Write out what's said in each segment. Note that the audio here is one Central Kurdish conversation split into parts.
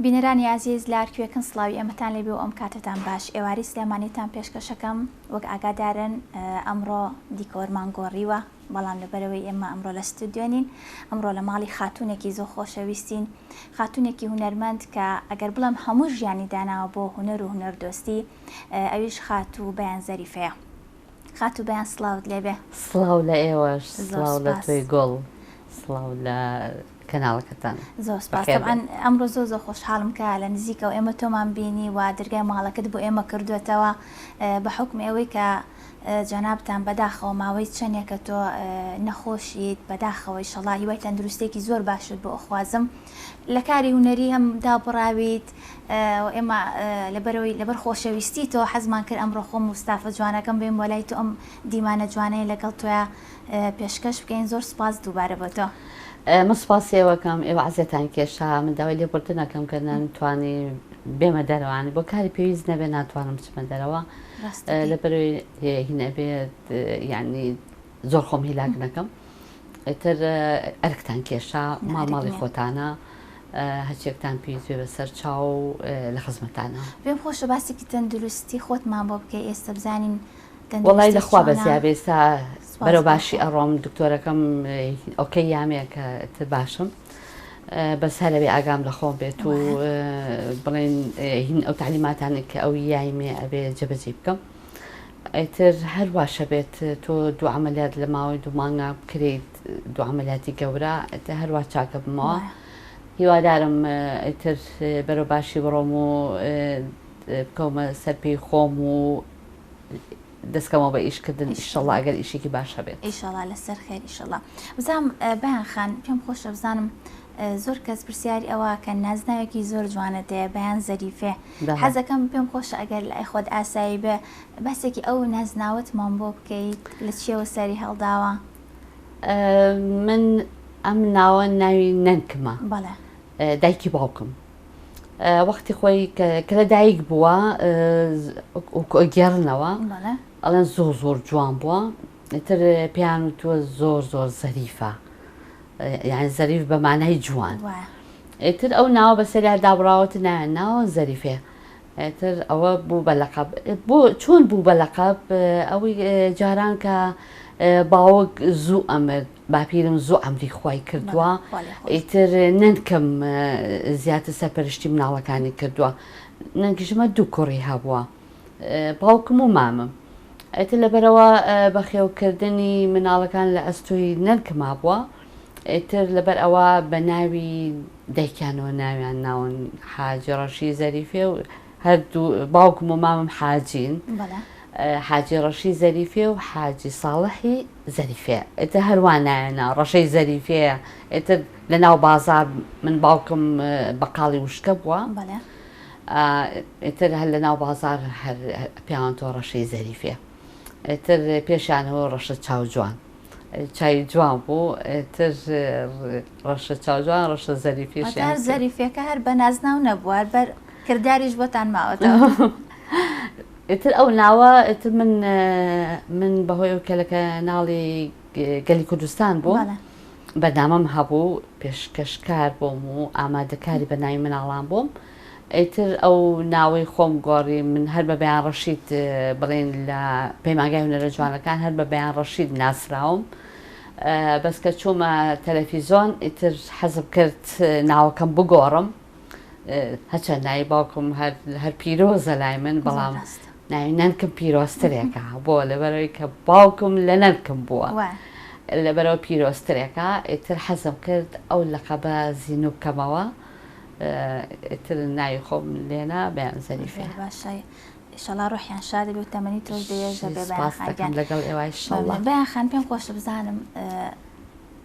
بینەرانی ئازیز لە هەرکوێکن سڵاوی ئێمەتان لێبێ و ئەم کاتەتان باش ئێوارەی سلێمانیتان پێشکەشەکەم وەک ئاگادارن ئەمڕۆ دیکۆرمان گۆڕیوە بەڵام لەبەرەوەی ئێمە ئەمڕۆ لە ستودیۆ نین ئەمڕۆ لە ماڵی خاتوونێکی زۆر خۆشەویستین خاتوونێکی هونەرمەند کە ئەگەر بڵێم هەموو ژیانی داناوە بۆ هونەر و هونەردۆستی ئەویش خاتوو بەیان زەریفەیە. خاتوو بەیان سڵاوت لێبێ. سڵاو لە ئێوەش سڵاو لە تۆی گوڵ سڵاو لە کەناڵەکەتان. زۆر سپاس تەبعەن ئەمڕۆ زۆر زۆر خۆشحاڵم کە لە نزیکەوە ئێمە تۆمان بینی و دەرگای ماڵەکەت بۆ ئێمە کردووەتەوە بە حوکمی ئەوەی کە جەنابتان بەداخەوە ماوەی چەندێکە تۆ نەخۆشیت بەداخەوە ئیشەڵا هیوای تەندروستێکی زۆر باشت بۆ ئەخوازم لە کاری هونەری هەم دابڕاویت ئێمە لەبەرەوەی لەبەر خۆشەویستی تۆ حەزمان کرد ئەمڕۆ خۆم و ستافە جوانەکەم بێم بۆ لای تۆ ئەم دیمانە جوانەیە لەگەڵ تۆیا پێشکەش بکەین زۆر سپاس دووبارە بۆ تۆ. من سپاسی ئێوەکەم ئێوە عەزێتان کێشا من داوای لێبوردن ئەکەم کە نەمتوانی بێمە دەرەوانی بۆ کاری پێویست نەبێ ناتوانم بچمە دەرەوە لەبەرەوەی هین ئەبێت یعنی زۆر خۆم هیلاک نەکەم ئیتر ئەرکتان کێشا ماڵ ماڵی خۆتانە هەرچیەکتان پێویست بێ بەسەر چاو لە خزمەتانە. پێم خۆشە باسێکی تەندروستی خۆتمان بۆ بکەی ئێستا بزانین وەڵای لە خوا بەزیا بێ ئێستا بەرەو باشی ئەڕۆم دکتۆرەکەم okay یامێ کە تر باشم بەس هەر ئەبێ ئاگام لە خۆم بێت و بڵێن هین ئەو تەعلیماتانەی کە ئەو یایمێ ئەبێ جێبەجێی بکەم. ئیتر هەر واشە بێت تۆ دوو عەمەلیات لە ماوەی دوو مانگا بکرێیت دوو عەمەلیاتی گەورە ئیتر هەر وا چاکە بمەوە هیوادارم ئیتر بەرەو باشی بڕۆم و بکەومە سەر پێی خۆم و دەستکەمەوە بە ئیشکردن ئیشەڵا ئەگەر ئیشێکی باش هەبێت. ئیشەڵا لەسەر خێر ئیشەڵا. بزانم بەیان خان پێم خۆشە بزانم زۆر کەس پرسیاری ئەوە کە نازناوێکی زۆر جوانت هەیە بەیان زەریفێ حەزەکەم پێم خۆشە ئەگەر لای خۆت ئاسایی بێ باسێکی ئەو نازناوەتمان بۆ بکەیت لە چیەوە سەری هەڵداوە؟ من ئەم ناوە ناوی نەنکمە دایکی باوکم وەختی خۆی کە لە دایک بووە گێڕنەوە ئەڵێن زۆر زۆر جوان بووە ئیتر پێیان وتووە زۆر زۆر زەریفە یعنی زەریف بە مانای جوان ئیتر ئەو ناوە بەسەریا دابڕاوەت نایان ناوە زەریفێ ئیتر ئەوە بوو بە لەقەب بۆ چۆن بوو بە لەقەب ئەوەی جاران کە باوک زوو ئەمرد باپیرم زوو عەمری خوای کردووە ئیتر نەنکم زیاتر سەرپەرشتی مناڵەکانی کردووە نەنکیشمە دوو کوڕی هەبووە باوکم و مامم ئیتر لەبەرەوە بەخێوکردنی مناڵەکان لە ئەستۆی نەنکما بووە ئیتر لەبەر ئەوە بە ناوی دایکیانەوە ناویان ناون حاجی ڕەشی زەریفێ و هەردوو باوکم و مامم حاجین حاجی ڕەشی زەریفێ و حاجی ساڵحی زەریفێ ئیتر هەروا نایەنە ڕەشەی زەریفێ ئیتر لە ناو بازار من باوکم بەقاڵی وشکە بووە ئیتر هەر لە ناو بازار هەر پیاوان تۆ ڕەشەی زەریفێ ئیتر پێشیانەوە ڕەشە چاو جوان چاوی جوان بوو ئیتر ڕەشە چاو جوان ڕەشە زەریفیشیان زەریفەکە هەر بە نازناو نەبوو هەر بەر کرداریش بۆتان ماوەتەوە. ئیتر ئەو ناوە ئیتر من من بەهۆی ئەو کە لە کەناڵی گەلی کوردستان بووم بەرنامەم هەبوو پێشکەشکار بووم و ئامادەکاری بەناوی مناڵان بووم ئیتر ئەو ناوەی خۆم گۆڕی من هەر بە بەیان ڕەشید بڵێن لە پەیمانگای هونەرە جوانەکان هەر بە بەیان ڕەشید ناسراوم بەس کە چوومە تەلەفیزۆن ئیتر حەزم کرد ناوەکەم بگۆڕم هەچەند ناوی باوکم هەر پیرۆزە لای من بەڵام ناوی نەنکم پیرۆزترێکە بۆ لەبەرەوەی کە باوکم لە نەنکم بووە لەبەرەوە پیرۆزترێکە ئیتر حەزم کرد ئەو لەقەبە زینوو بکەمەوە ئیتر ناوی خۆم لێنا بەیان زەریفێ. باشە ئیشەڵا ڕۆحیان شاد بێ و تەمەنی تۆش درێژە بێ بەیان خان گیان. لەگەڵ ئێوە ئیشەڵا. بەیان خان پێم خۆشە بزانم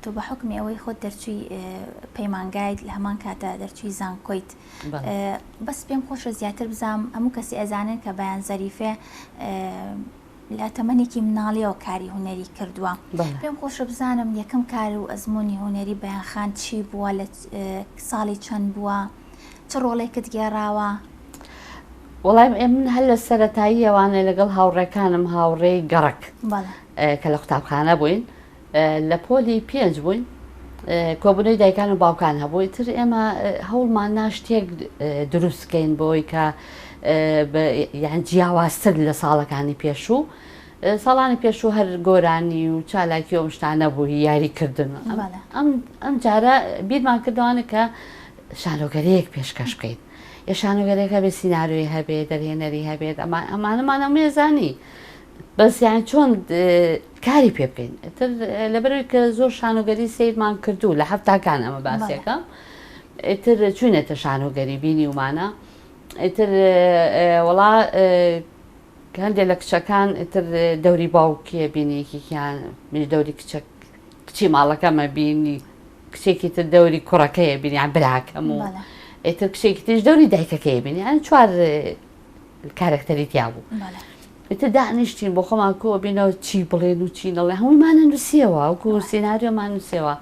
تۆ بە حوکمی ئەوەی خۆت دەرچووی پەیمانگایت لە هەمان کاتە دەرچووی زانکۆیت بەس پێم خۆشە زیاتر بزانم هەموو کەسی ئەزانن کە بەیان زەریفێ لە تەمەنێکی مناڵیەوە کاری هونەری کردووە پێم خۆشە بزانم یەکەم کار و ئەزمموی هونەری بەیان خان چی بووە لە ساڵی چەند بووە چ ڕۆڵێکت گێڕاوە؟ وەڵای من هەر لە سەرەتاییەوانێ لەگەڵ هاوڕێکانم هاوڕێی گەڕەک کە لە قوتابخانە بووین لە پۆلی پێنج بووین. کۆبوونەوەی دایکان و باوکان هەبوو ئیتر ئێمە هەوڵمان نا شتێک دروست کەین بۆی کە یان جیاوازتر لە ساڵەکانی پێشوو ساڵانی پێشوو هەر گۆرانی و چالاکی و شتانە بوو یاریکردن ئەم ئەم جارە بیرمان کردوانە کە شانۆگەریەک پێشکەش بکەین یە شانۆگەرێک هەبێت سیناریۆی هەبێت دەرهێنەری هەبێت ئەمان ئەمانەمانە مێزانی بەس یان چۆن کاری پێ بکەین ئیتر لەبەرەوەی کە زۆر شانۆگەری سەیرمان کردو لە حەفتاکان ئەمە باسێکە ئیتر چوینەتە شانۆگەری بینیومانە ئیتر وەڵا هەندێک لە کچەکان ئیتر دەوری باوکیە بینی یەکێکیان منیش دەوری کچە کچی ماڵەکەمە بینی کچێکی تر دەوری کوڕەکەیە بینی یان براکەم و ئیتر کچێکی تریش دەوری دایکەکەی بینی یان چوار کارەکتەری تیا بوو ئیتر دانیشتین بۆ خۆمان کۆ بینەوە چی بڵێن و چی نەڵێ هەموویمانە نووسیەوە وەکو سیناریۆمان نووسیەوە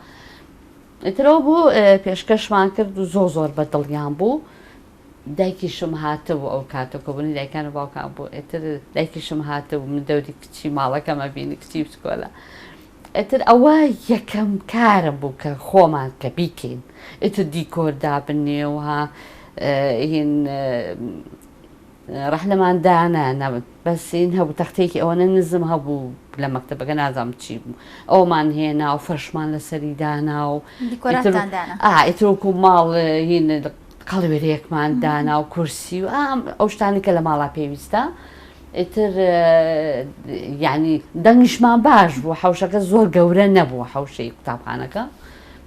ئیترەوە بوو پێشکەشمان کرد و زۆر زۆر بە دڵیان بوو دایکیشم هاتبوو ئەو کاتە کۆبوونی دایکان و باوکان بوو ئیتر دایکیشم هاتبوو من دەوری کچی ماڵەکەمە بینی کچی بچکۆلە ئیتر ئەوە یەکەم کارم بوو کە خۆمان کە بیکەین ئیتر دیکۆر دابنێ و ها هین ڕەحلەمان دانا نە بەس این هەبوو تەختەیەکی ئەوەنە نزم هەبوو لە مەکتەبەکە نازانم چی بوو ئەومان هێنا و فەرشمان لەسەری دانا و دیکۆراتان دانا ئا ئیتر وەکو ماڵ هین قەڵوێرەیەکمان دانا و کورسی و ئا ئەو شتانەی کە لە ماڵا پێویستە ئیتر یعنی دەنگیشمان باش بوو حەوشەکە زۆر گەورە نەبوو حەوشەی قوتابخانەکە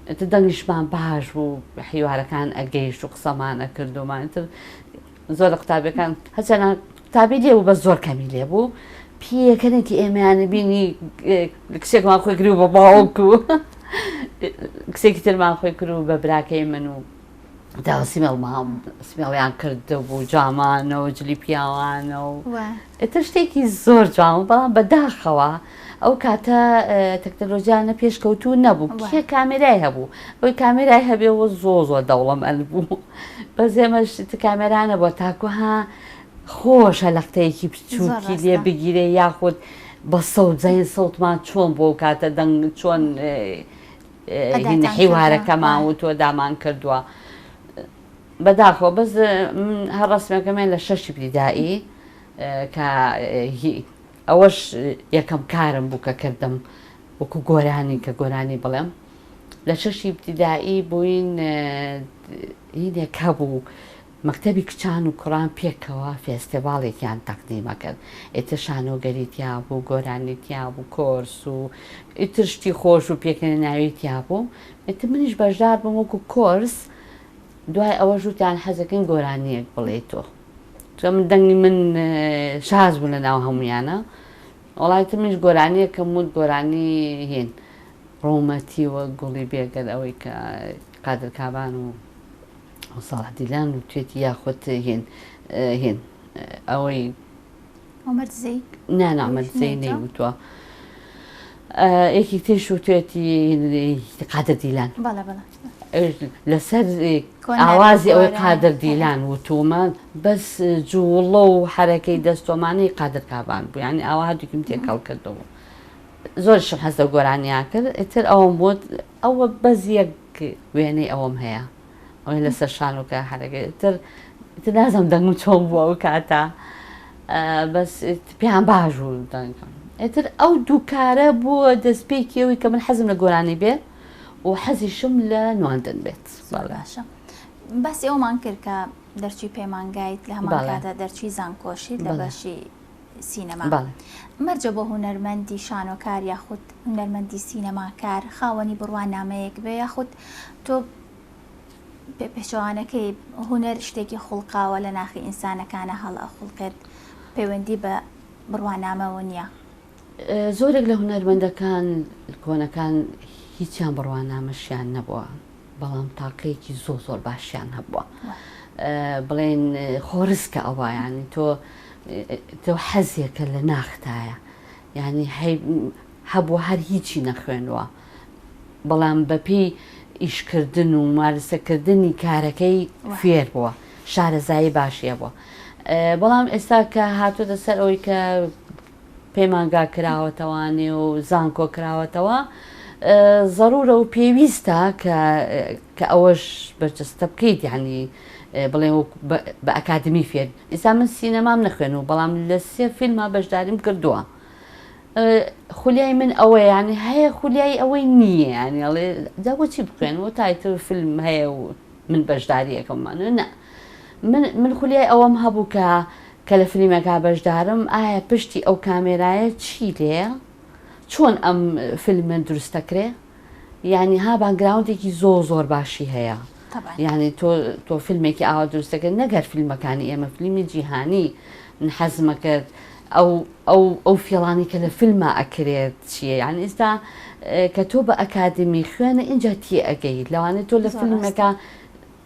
ئیتر دەنگیشمان باش بوو حیوارەکان ئەگەیشت و قسەمان ئەکردومان ئیتر زۆر لە قوتابیەکان هەرچەنە قوتابی لێ بوو بەس زۆر کەمی لێ بوو پیەکەنێکی ئێمەیانە بینی کچێکمان خۆی کرد بە باوک و کچێکی ترمان خۆی کرد و بە براکەی من و داوە سمێڵمان سمێڵیان کردبوو جامانە و جلی پیاوانە و ئیتر شتێکی زۆر جوان بوو بەڵام بەداخەوە ئەو کاتە تەکنەلۆژیا نە پێشکەوتوو نەبوو کێ کامێرای هەبوو ئەوی کامێرای هەبێ و زۆر زۆر دەوڵەمەند بوو بەس ئێمەش کامێرا نەبووە تاکو ها خۆشە لەقتەیەکی بچووکی لێ بگیرێ یاخود بە سەوت زین سەوتمان چۆن بۆ کاتە دەنگ چۆن حیوارەکەمان و تۆ دامان کردووە بەداخەوە بەس هەر ڕسمەکەمێن لە شەشی بریدایی کە ئەوەش یەکەم کارم بوو کە کردم وەکو گۆرانی کە گۆرانی بڵێم لە شەشی ئیبتیدائی بووین هینێک هەبوو مەکتەبی کچان و کوڕان پێکەوە فێستێڤاڵێکیان تەقدیمە کرد ئیتر شانۆگەری تیا بوو گۆرانی تیا بوو کۆرس و ئیتر شتی خۆش و پێکەنیناوی تیا بوو ئیتر منیش بەشدار بووم وەکو کۆرس دوای ئەوەش وتیان حەزەکەین گۆرانییەک بڵێی تۆ چونکە من دەنگی من شاز بوو لە ناو هەموویانە وەڵا ئیتر منیش گۆرانییەکم وت گۆرانی هین ڕوومەتی وەک گوڵی بێگەرد ئەوەی کە قادر کابان و ساڵح دیلان وتوێتی یاخود هین هین ئەوەی عومەر دزەیی نا نا عومەر دزەیی نەیوتووە یەکێک تریش وتوێتی قادر دیلان بەڵێ بەڵێ لەسەر ئاوازی ئەوەی قادر دیلان وتومە بەس جووڵە و حەرەکەی دەستۆمانەی قادر کابان بوو یعنی ئاوا هەردووکیم تێکەڵ کردبوو زۆریشم حەز لەو گۆرانیان کرد ئیتر ئەوەم وت ئەوە بەس یەک وێنەی ئەوەم هەیە ئەوەی لەسەر شانۆکە حەرەکە ئیتر ئیتر نازانم دەنگم چۆن بووە ئەو کاتە بەس پێیان باش بوو دەنگم ئیتر ئەو دوو کارە بووە دەستپێکی ئەوەی کە من حەزم لە گۆرانی بێ و حەزیشم لە نواندن بێت زۆر باشە باسی ئەومان کرد کە دەرچووی پەیمانگایت لە هەمان کاتە دەرچووی زانکۆشیت لە بەشی سینەما. مەرجە بۆ هونەرمەندی شانۆکار یاخود هونەرمەندی سینەماکار خاوەنی بڕوانامەیەک بێ یاخود تۆ پێچەوانەکەی هونەر شتێکی خوڵقاوە لە ناخی ئینسانەکانە هەڵئەخوڵقێت پەیوەندی بە بڕوانامەوە نییە؟ زۆرێک لە هونەرمەندەکان کۆنەکان هیچیان بڕوانامەشیان نەبووە بەڵام تاقەیەکی زۆر زۆر باشیان هەبووە بڵێن خۆرسکە ئەوە ینی تۆ تۆ حەزێکە لە ناختایە یعنی هەبووە هەر هیچی نەخوێنوە بەڵام بەپێی ئیشکردن و مارسەکردنی کارەکەی فێر بووە شارەزایی باشی هەبووە بەڵام ئێستا کە هاتووەتە سەر ئەوەی کە پەیمانگا کراوەتەوانێ و زانکۆ کراوەتەوە. زەرورە و پێویستە کە کە ئەوەش بەرجەستە بکەیت یانی بڵێ بە ئەکادمی فێر ئیسا من سینەمام نەخوێن و بەڵام لە سێ فیلما بەشداریم کردووە خولیای من ئەوە یانی هەیە خولیای ئەوەی نییە یانی ئەڵێ جا بۆچی بخوێن و تایتر فیلم هەیە و من بەشداریەکەمانە نا من من خولیای ئەوەم هەبوو کە کە لە فلیمەکە بەشدارم ئایا پشتی ئەو کامێرایە چی لێیە چۆن ئەم فیلمە دروست دەکرێ یعنی ها background ێکی زۆر زۆر باشی هەیە یعنی تۆ تۆ فیلمێکی ئاوا دروست دەکرد نەگەر فیلمەکانی ئێمە فیلمی جیهانی من حەزمە کرد ئەو ئەو ئەو فێڵانی کە لە فیلما ئەکرێت چییە یعنی ئێستا کە تۆ بە ئەکادمی خوێنە اینجا تێ ئەگەیت لەوانەیە تۆ لە فیلمەکە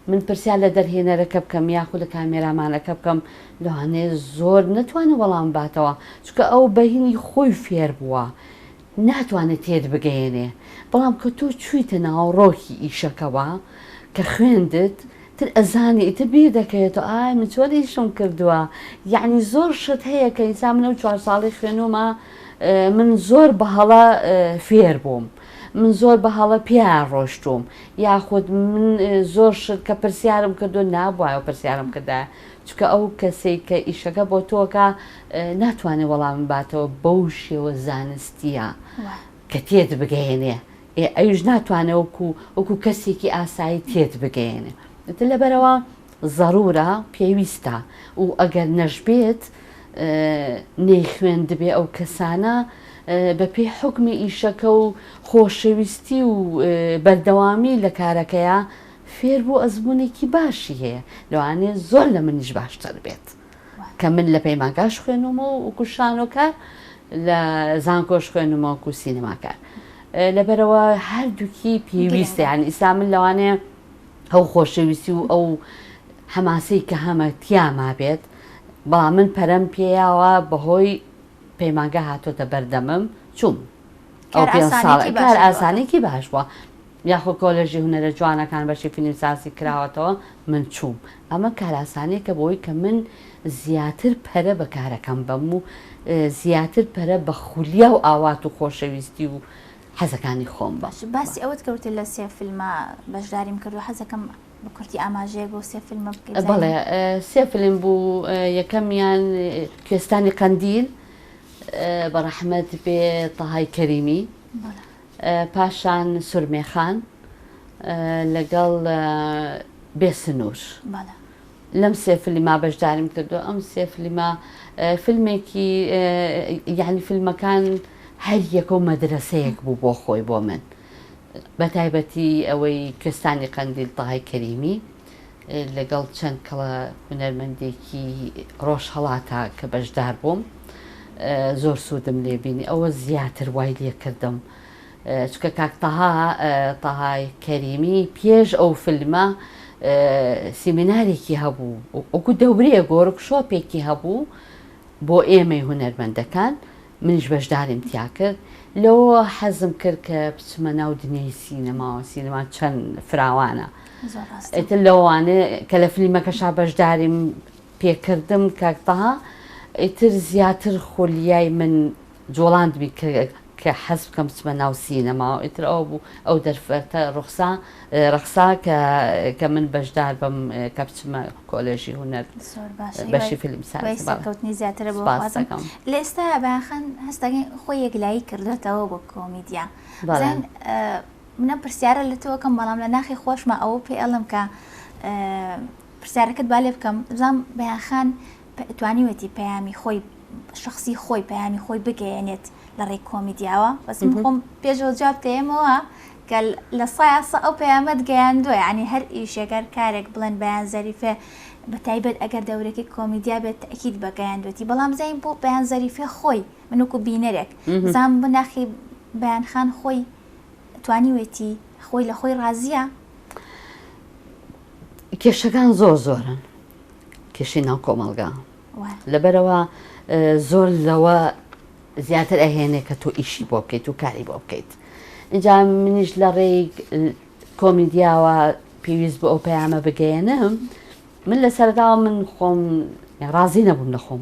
من پرسیار لە دەرهێنەرەکە بکەم یاخود لە کامێرامانەکە بکەم لەوانەیە زۆر نەتوانێت وەڵام باتەوە چونکە ئەو بەهینی خۆی فێر بووە ناتوانێت تێت بگەیەنێ بەڵام کە تۆ چوویتە ناوەڕۆکی ئیشەکەوە کە خوێندت تر ئەزانی ئیتر بیر دەکەوێتەوە ئای من چۆن ئیشم کردووە یعنی زۆر شت هەیە کە ئینسان من ئەو چوار ساڵی خوێنومە من زۆر بە هەڵە فێر بووم من زۆر بە هەڵە پێیان ڕۆشتووم یاخود من زۆر شت کە پرسیارم کردو نابوایە پرسیارم کردایە چونکە ئەو کەسەی کە ئیشەکە بۆ تۆکە ناتوانێت وەڵام باتەوە بەو شێوە زانستیە کە تێت بگەیەنێ ئێ ئەویش ناتوانێت وەکو وەکو کەسێکی ئاسایی تێت بگەیەنێ ئیتر لەبەرەوە زەرورە پێویستە و ئەگەر نەشبێت نەیخوێندبێ ئەو کەسانە بە پێی حوکمی ئیشەکە و خۆشەویستی و بەردەوامی لە کارەکەیا فێر بوو ئەزموونێکی باشی هەیە لەوانەیە زۆر لە منیش باشتر بێت کە من لە پەیمانگاش خوێنومە و وەکو شانۆکار لە زانکۆش خوێنومە وەکو سینەماکار لەبەرەوە هەردووکی پێویستە یان ئیستا من لەوانەیە ئەو خۆشەویستی و ئەو حەماسەی کە هەمە تیا مابێت بەڵام من پەرەم پێیاوە بەهۆی پەیمانگە هاتۆتە بەردەمم چووم ئەو پێ ساڵ کار ئاسانێکی باش بووە یاخۆ کۆلێژی هونەرە جوانەکان بەشی فیلمسازی کراوەتەوە من چووم ئەمە کارئاسانیەکە بۆی کە من زیاتر پەرە بە کارەکەم بەم و زیاتر پەرە بە خولیا و ئاوات و خۆشەویستی و حەزەکانی خۆم بەم. باشە باسی ئەوەت کرد وتت لە سێ فیلما بەشداریم کردووە حەزەکەم بە کورتی ئاماژەیەک بۆ سێ فیلمە بکەیت بزانین. بەڵێ سێ فیلم بوو یەکەمیان کوێستانی قەندیل بە ڕەحمەت بێ تەهای کەریمی پاشان سورمێخان لەگەڵ بێ سنوور. لەم سێ فلیما بەشداریم کردو ئەم سێ فلیمە فیلمێکی یعنی فیلمەکان هەر یەکە و مەدرەسەیەک بوو بۆ خۆی بۆ من بە تایبەتی ئەوەی کوێستانی قەندیل تەهای کەریمی لەگەڵ چەند کەڵە هونەرمەندێکی ڕۆژهەڵاتە کە بەشدار بووم زۆر سوودم لێبینی ئەوە زیاتر وای لێکردم چونکە کاک تەها تەهای کەریمی پێش ئەو فیلمە سیمینارێکی هەبوو وەکو دەورەیەک workshop ێکی هەبوو بۆ ئێمەی هونەرمەندەکان منیش بەشداریم تیا کرد لەوە حەزم کرد کە بچمە ناو دنیای سینەماوە سینەما چەند فراوانە ئیتر لەوانێ کە لە فیلمەکەشا بەشداریم پێکردم کاک تەها ئیتر زیاتر خولیای من جوڵاندمی کە کە حەز بکەم بچمە ناو سینەماوە ئیتر ئەوە بوو ئەو دەرفەتە ڕوخسا ڕەخسا کە کە من بەشدار بم کە بچمە کۆلێژی هونەر زۆر باشە بەشی فیلم سازی هیوای بەڵێ سەرکەوتنی زیاترە بۆ سپاس خوازم دەکەم. لە ئێستا بەیان خان هەست دەکەین خۆی یەکلایی کردۆتەوە بۆ کۆمیدیا بەڵێ. بزانین من ئەم پرسیارە لە تۆ ئەکەم بەڵام لە ناخی خۆشما ئەوە پێ ئەڵێم کە پرسیارەکەت با لێ بکەم بزانم بەیان خان توانیوێتی پەیامی خۆی شخصی خۆی پەیامی خۆی بگەیەنێت لە ڕێی کۆمیدیاوە بەس من خۆم پێشەوە جواب دەیەمەوە کە لە سایاسە ئەو پەیامەت گەیاندووە یعنی هەر ئیشێک هەر کارێک بڵێن بەیان زەریفێ بە تایبەت ئەگەر دەورەکەی کۆمیدیا بێت تەئکید بە گەیاندوێتی بەڵام زین بۆ بەیان زەریفێ خۆی من وەکو بینەرێک زام بۆ ناخی بەیان خان خۆی توانیوێتی خۆی لە خۆی ڕازیە کێشەکان زۆر زۆرن کێشەی ناو کۆمەڵگا لەبەرەوە زۆر لەوە زیاتر ئەهێنێ کە تۆ ئیشی بۆ بکەیت و کاری بۆ بکەیت اینجا منیش لە ڕێی کۆمیدیاوە پێویست بۆ ئەو پەیامە بگەیەنم من لە سەرەتاوە من خۆم ڕازی نەبووم لە خۆم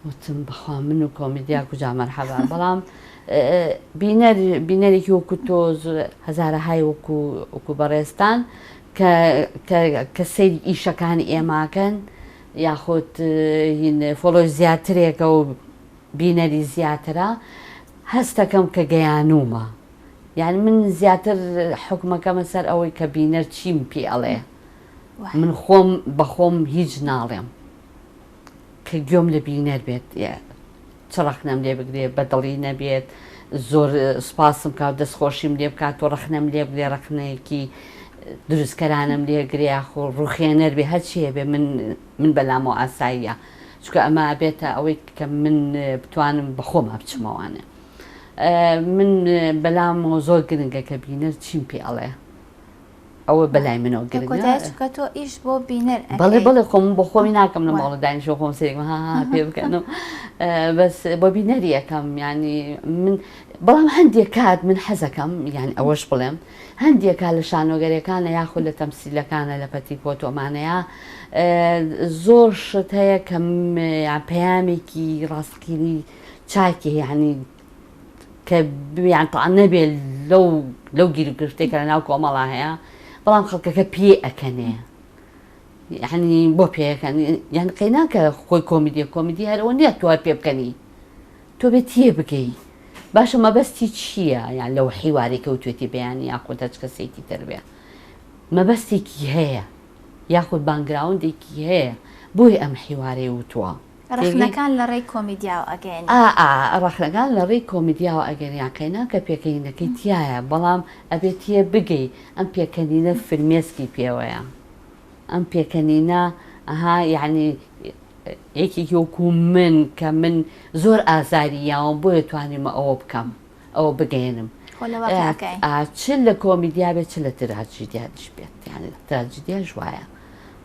وتم بەخوا من و کۆمیدیا کوجا مەرحەبا بەڵام. بینەر بینەرێکی وەکو تۆ هەزارەهای وەکو وەکو بەڕێزتان کە کە کە سەیری ئیشەکانی ئێماکەن یاخود هین follow ی زیاترێکە و بینەری زیاترە هەستەکەم کە گەیانوومە یانی من زیاتر حوکمەکەمە سەر ئەوەی کە بینەر چیم پێ ئەڵێ من خۆم بە خۆم هیچ ناڵێم کە گوێم لە بینەر بێت چ ڕەخنەم لێ بگرێ بە دڵی نەبێت زۆر سوپاسم کا و دەستخۆشیم لێ بکات و ڕەخنەم لێ بگرێ ڕەخنەیەکی دروستکەرانم لێ گرێ یاخۆ ڕوخێنەر بێ هەرچیە بێ من من بەلامەوە ئاساییە چونکە ئەمە ئەبێتە ئەوەی کە من بتوانم بە خۆما بچمەوانێ من بەلامەوە زۆر گرنگە کە بینەر چیم پێ ئەڵێ ئەوە بەلای منەوە گرنگە کۆتایی چونکە تۆ ئیش بۆ بینەر ئەکەی. بەڵێ بەڵێ خۆم بۆ خۆمی ناکەم لە ماڵە دانیشم خۆم سەیرکەم ها ها پێ بکەنم بەس بۆ بینەری ئەکەم یانی من بەڵام هەندێک کات من حەزەکەم یان ئەوەش بڵێم هەندێک کات لە شانۆگەرەکانە یاخود لە تەمسیلەکانە لە پەتی پۆتۆمانەیە زۆر شت هەیە کە یان پەیامێکی ڕاستەقینی چاکی یعنی کە یان تەعا نەبێ لەو لەو گیروگرفتێک کە لەناو کۆمەڵا هەیە بەڵام خەڵکەکە پێ ئەکەنێ یعنی بۆ پێەکەن یان قەیناکە خۆی کۆمیدیە کۆمیدی هەرەوە نییە تۆ هەر پێ بکەنی تۆ بێ تێ بگەی باشە مەبەستی چییە یان لەو حیوارەی کەوتوێتی بەیانی یاخود هەچ کەسێکی تر بێ مەبەستێکی هەیە یاخود background ێکی هەیە بۆیە ئەم حیوارەی وتووە. ڕەخنەکان لە ڕێی کۆمیدیاوە ئەگەیەنی. ئا ئا ڕەخنەکان لە ڕێی کۆمیدیاوە ئەگەینی یان قەیناکە پێکەنینەکەی تیایە بەڵام ئەبێ تێ بگەی ئەم پێکەنینە فرمێسکی پێوەیە ئەم پێکەنینە ئەها یەعنی یەکێکی وەکوو من کە من زۆر ئازاری یاوم بۆیە توانیومە ئەوە بکەم ئەوە بگەیەنم خۆ لە واقیعەکەی. ئا چ لە کۆمیدیا بێت چ لە تراجیدیاش بێت یانی تراجیدیاش وایە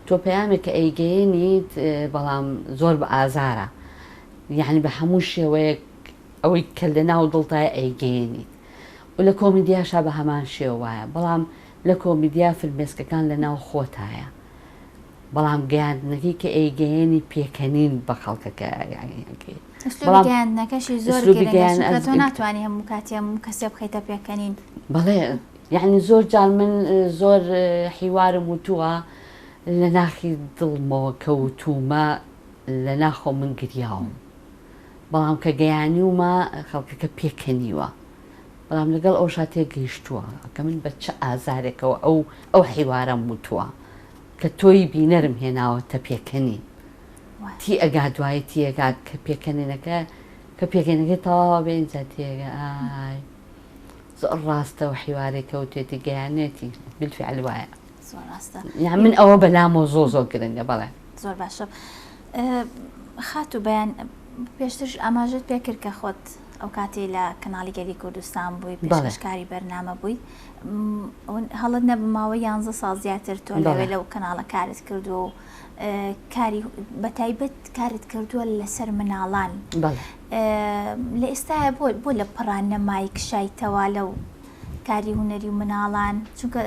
تۆ پەیامێک کە ئەیگەیەنیت بەڵام زۆر بە ئازارە یعنی بە هەموو شێوەیەک ئەوەی کە لە ناو دڵتای ئەیگەیەنیت و لە کۆمیدیاشا بە هەمان شێوە وایە بەڵام لە کۆمیدیا فرمێسکەکان لە ناو خۆتایە بەڵام گەیاندنەکەی کە ئەیگەیەنی پێکەنین بە خەڵکەکە ئەکەی. ئسلوبی گەیاندنەکەشی زۆر گرنگە چونکە تۆ ناتوانی هەموو کاتی هەموو کەسێ بخەیتە پێکەنین. بەڵێ یەعنی زۆر جار من زۆر حیوارم وتووە لە ناخی دڵمەوە کە وتوومە لە ناخەوە من گریاوم بەڵام کە گەیانیومە خەڵکەکە پێکەنیوە بەڵام لەگەڵ ئەوشا تێگەیشتووە کە من بە چ ئازارێکەوە ئەو ئەو حیوارەم وتووە کە تۆی بینەرم هێناوەتە پێکەنین تی ئەگا دوایی تی ئەگا کە پێکەنینەکە کە پێکەنینەکەی تەواوە بێ ئینجا تێگا ئای زۆر ڕاستە و حیوارێک کەوتێتی گەیانێتی بالفعل وایە زۆر ڕاستە یان من ئەوە بەلامەوە زۆر زۆر گرنگە بەڵێ زۆر باشە خاتوو بەیان پێشترش ئاماژەت پێکرد کە خۆت ئەو کاتەی لە کەناڵی گەلی کوردستان بووی پێشکەشکاری بەرنامە بووی هەڵت نەبم ماوەی یانزە ساڵ زیاتر تۆ لەوێ لەو کەناڵە کارت کردووە و کاری بەتایبەت کارت کردووە لەسەر مناڵان لە ئێستاە بۆ بۆ لە پڕان نەمای کشایتەوە لەو کاری هونەری و مناڵان چونکە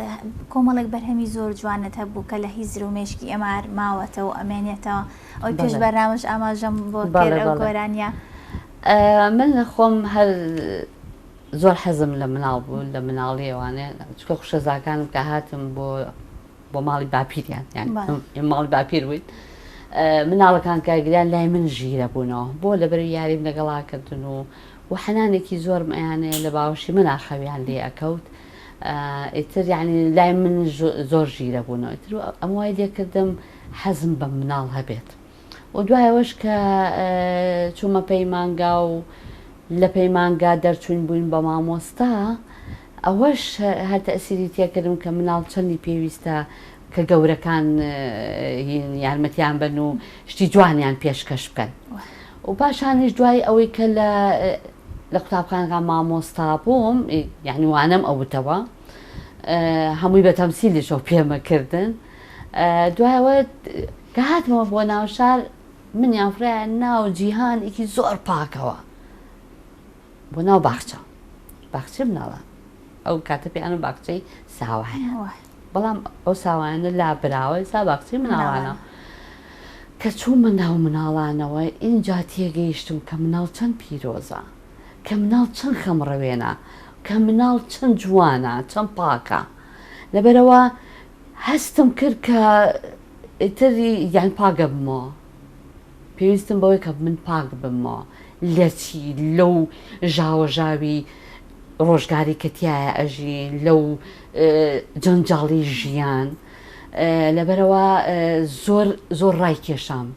کۆمەڵێک بەرهەمی زۆر جوانت هەبوو کە لە هیزر و مێشکی ئێمار ماوەتەوە ئەمێنێتەوە ئەوی پێش بەرنامەش ئاماژەم بۆ کرد ئەو گۆرانیە. من خۆم هەر زۆر حەزم لە مناڵ بوو لە مناڵیەوانێ چونکە خوشەزاکانم کە هاتم بۆ بۆ ماڵی باپیریان یان ماڵی باپیر بووین مناڵەکان کە گریان لای من ژیرە بوونەوە بۆ لەبەر یاریم لەگەڵا کردن و و حەنانێکی زۆرم ئەیانێ لە باوەشی منا خەویان لێ ئەکەوت ئیتر یعنی لای من زۆر ژیرە بوونەوە ئیتر ئەم وای لێکردم حەزم بە مناڵ هەبێت و دوای ئەوەش کە چوومە پەیمانگا و لە پەیمانگا دەرچووین بووین بە مامۆستا ئەوەش هەر تەئسیری تێکردم کە مناڵ چەندی پێویستە کە گەورەکان یارمەتیان بن و شتی جوانیان پێشکەش بکەن و پاشانیش دوای ئەوەی کە لە لە قوتابخانەکان مامۆستا بووم یعنی وانەم ئەوتەوە هەمووی بە تەمسیلیشەوە پێمەکردن دوایەوە کە هاتمەوە بۆ ناو شار منیان فڕایە ناو جیهانێکی زۆر پاکەوە بۆ ناو باخچە باخچەی مناڵان ئەو کاتە پێیان باخچەی ساوایە بەڵام ئەو ساوایانە لا براوە ئێستا باخچەی مناڵانە کە چوومە ناو مناڵانەوە ئینجا تێگەیشتم کە مناڵ چەند پیرۆزە. کە مناڵ چەند خەمڕەوێنە، کە مناڵ چەند جوانە، چەند پاکە. لەبەرئەوە هەستم کرد کە ئیتر یان پاک ئەبمەوە. پێویستم بەوەی کە من پاک ببمەوە لە چی؟ لەو ژاوەژاوی ڕۆژگاری کە تیایا ئەژین، لەو جەنجاڵی ژیان. لەبەرئەوە زۆر زۆر ڕایکێشام.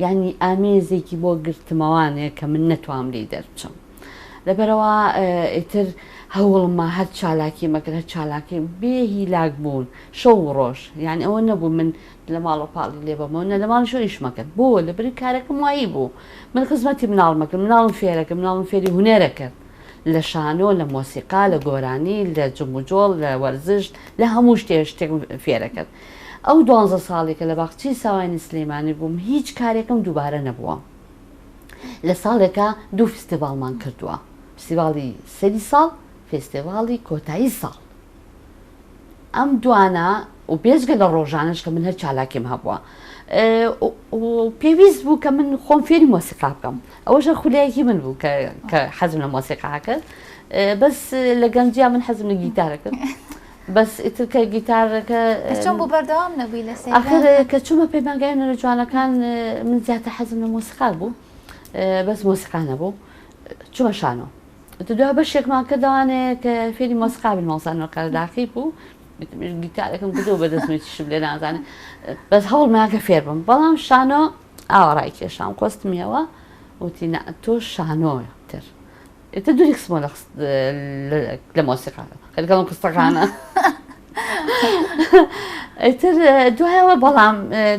یانی ئامێزێکی بۆ گرتمەوانێ کە من نەتوام لێی دەربچم. لەبەرئەوە ئیتر هەوڵمە هەر چالاکیم ئەکرد هەر چالاکی بێ هیلاک بوون شەو و ڕۆژ یانی ئەوە نەبوو من لە ماڵەوە پاڵی لێ بەمەوە نە لە ماڵیشەوە ئیشمە کرد بۆ لەبەری کارەکەم وایی بوو من خزمەتی مناڵمە کرد مناڵم فێرە کرد مناڵم فێری هونەرە کرد لە شانۆ لە مۆسیقا لە گۆرانی لە جموجۆڵ لە وەرزش لە هەموو شتێ شتێکم فێرە کرد ئەو دوانزە ساڵی کە لە باخچەی ساوایانی سلێمانی بووم هیچ کارێکم دووبارە نەبووە لە ساڵێکا دوو فستیڤاڵمان کردووە فستیڤاڵی سەری ساڵ فستیڤاڵی کۆتایی ساڵ ئەم دوانە و بێجگە لە ڕۆژانەش کە من هەر چالاکیم هەبووە پێویست بوو کە من خۆم فێری مۆسیقا بکەم ئەوەشە خولیایەکی من بوو کە حەزم لە مۆسیقا کرد بەس لە گەنجیا من حەزم لە گیتارە کرد بەس ئیتر کە گیتارەکە چۆن بوو بەردەوام نەبووی لەسەر ئاخر کە چوومە پەیمانگای هونەرە جوانەکان من زیاتر حەزم لە مۆسیقا بوو بەس مۆسیقا نەبوو چوومە شانۆ دو بەشێکمان کردوانێ کە فێری مۆسیقا بن مامۆستا نوور قەرەداخی بوو گیتارەکەم کردەوە بەدەستم چیشم لێ نازانێ بەس هەوڵمان کە فێر بم بەڵام شانۆ ئاوا ڕای کێشام قۆستمیەوە وتی نا تۆ شانۆ تر ئیتر دووری خستمەوە لە لە مۆسیقا خەریکەڵم قستەکانە ئیتر دوایەوە بەڵام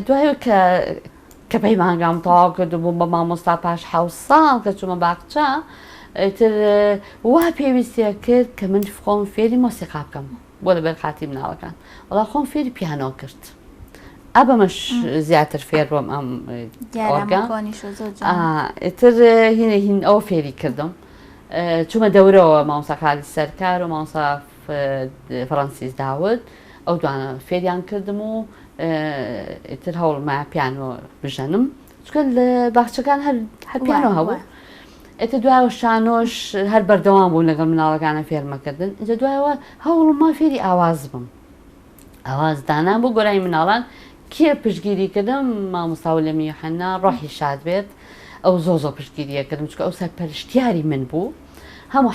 دوایەوە کە کە پەیمانگام تەواو کرد و بووم بە مامۆستا پاش حەوت ساڵ کە چوومە باخچە ئیتر وا پێویستیە کرد کە من خۆم فێری مۆسیقا بکەم بۆ لەبەر خاتی مناڵەکان وەڵا خۆم فێری پیانۆ کرد ئا بەمەش زیاتر فێر بووم ئەم ئۆرگە ئیتر هینە هین ئەو فێری کردم چوومە دەورەوە مامۆستا خالید سەرکار و مامۆستا فەڕەنسیس داود ئەو دوانە فێریان کردم و ئیتر هەوڵما پیانۆ بژەنم چونکە لە باخچەکان هەر هەر پیانۆ هەبوو ئێتە دوایەوە شانۆش هەر بەردەوام بوون لەگەڵ مناڵەکانە فێرمەکردن ئینجا دوایەوە هەوڵما فێری ئاواز بم ئاواز دانان بۆ گۆرانی مناڵان کێ پشتگیری کردم مامۆستا وەلەمی یوحەنا ڕۆحی شاد بێت ئەو زۆر زۆر پشتگیریە کردم چونکە ئەو سەرپەرشتیاری من بوو هەموو